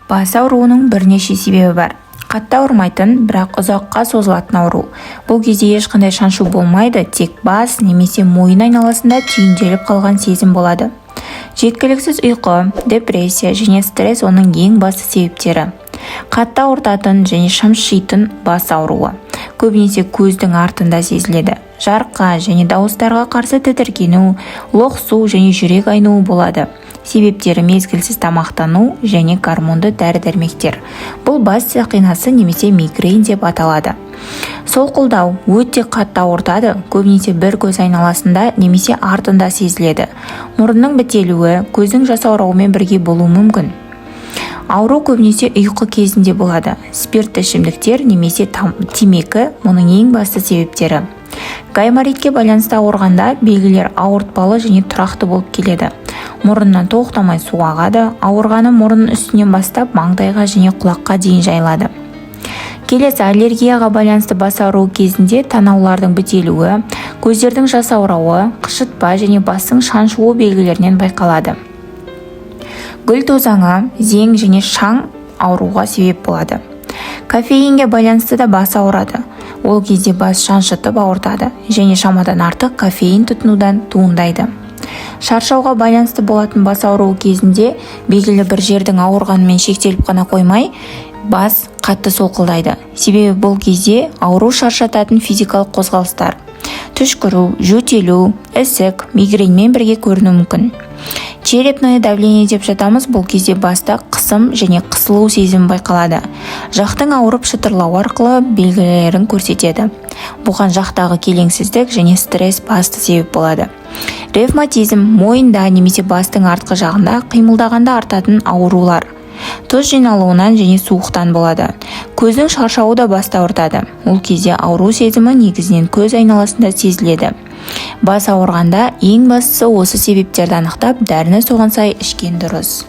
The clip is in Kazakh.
Бас ауруының бірнеше себебі бар. Қатты ауырмайтын, бірақ ұзаққа созылатын ауру. Бұл кезде ешқандай шаншу болмайды, тек бас немесе мойын айналасында түйінделіп қалған сезім болады. Жеткіліксіз ұйқы, депрессия және стресс оның ең басты себептері. Қатты ауыртатын және шымшитын бас ауруы көбінесе көздің артында сезіледі. Жарыққа және дауыстарға қарсы тітіркену, лоқсу және жүрек айнуы болады. Себептері: мезгілсіз тамақтану және гормонды дәрі-дәрмектер. Бұл бас сақинасы немесе мигрень деп аталады. Солқылдау өте қатты ауыртады, көбінесе бір көз айналасында немесе артында сезіледі. Мұрынның бітелуі көздің жасаурауымен бірге болуы мүмкін. Ауру көбінесе ұйқы кезінде болады. Спиртті ішімдіктер немесе темекі мұның ең басты себептері. Гайморитке байланысты ауырғанда белгілер ауыртпалы және тұрақты болып келеді. Мұрыннан тоқтамай су ағады. Ауырғаны мұрын үстінен бастап маңдайға және құлаққа дейін жайылады. Келесі аллергияға байланысты бас ауруы кезінде танаулардың бітелуі, көздердің жасаурауы, қышытпа және бастың шаншуы белгілерінен байқалады. Гүл тозаңы, зең және шаң ауруға себеп болады. Кофеинге байланысты да бас ауырады. Ол кезде бас шаншытып ауыртады және шамадан артық кофеин тұтынудан туындайды. Шаршауға байланысты болатын бас ауруы кезінде белгілі бір жердің ауырғанымен шектеліп қана қоймай, бас қатты солқылдайды. Себебі бұл кезде ауру шаршататын физикалық қозғалыстар, түшкіру, жөтелу, ісік, мигреньмен бірге көрінуі мүмкін. Черепное давление деп жатамыз. Бұл кезде баста қысым және қысылу сезімі байқалады. Жақтың ауырып шытырлауы арқылы белгілерін көрсетеді. Бұған жақтағы келеңсіздік және стресс басты себеп болады. Ревматизм мойында немесе бастың артқы жағында қимылдағанда артатын аурулар. Тұз жиналуынан және суықтан болады. Көздің шаршауы да басты ауыртады. Ол кезде ауру сезімі негізінен көз айналасында сезіледі. Бас ауырғанда ең бастысы осы себептерді анықтап, дәріні соған сай ішкен дұрыс.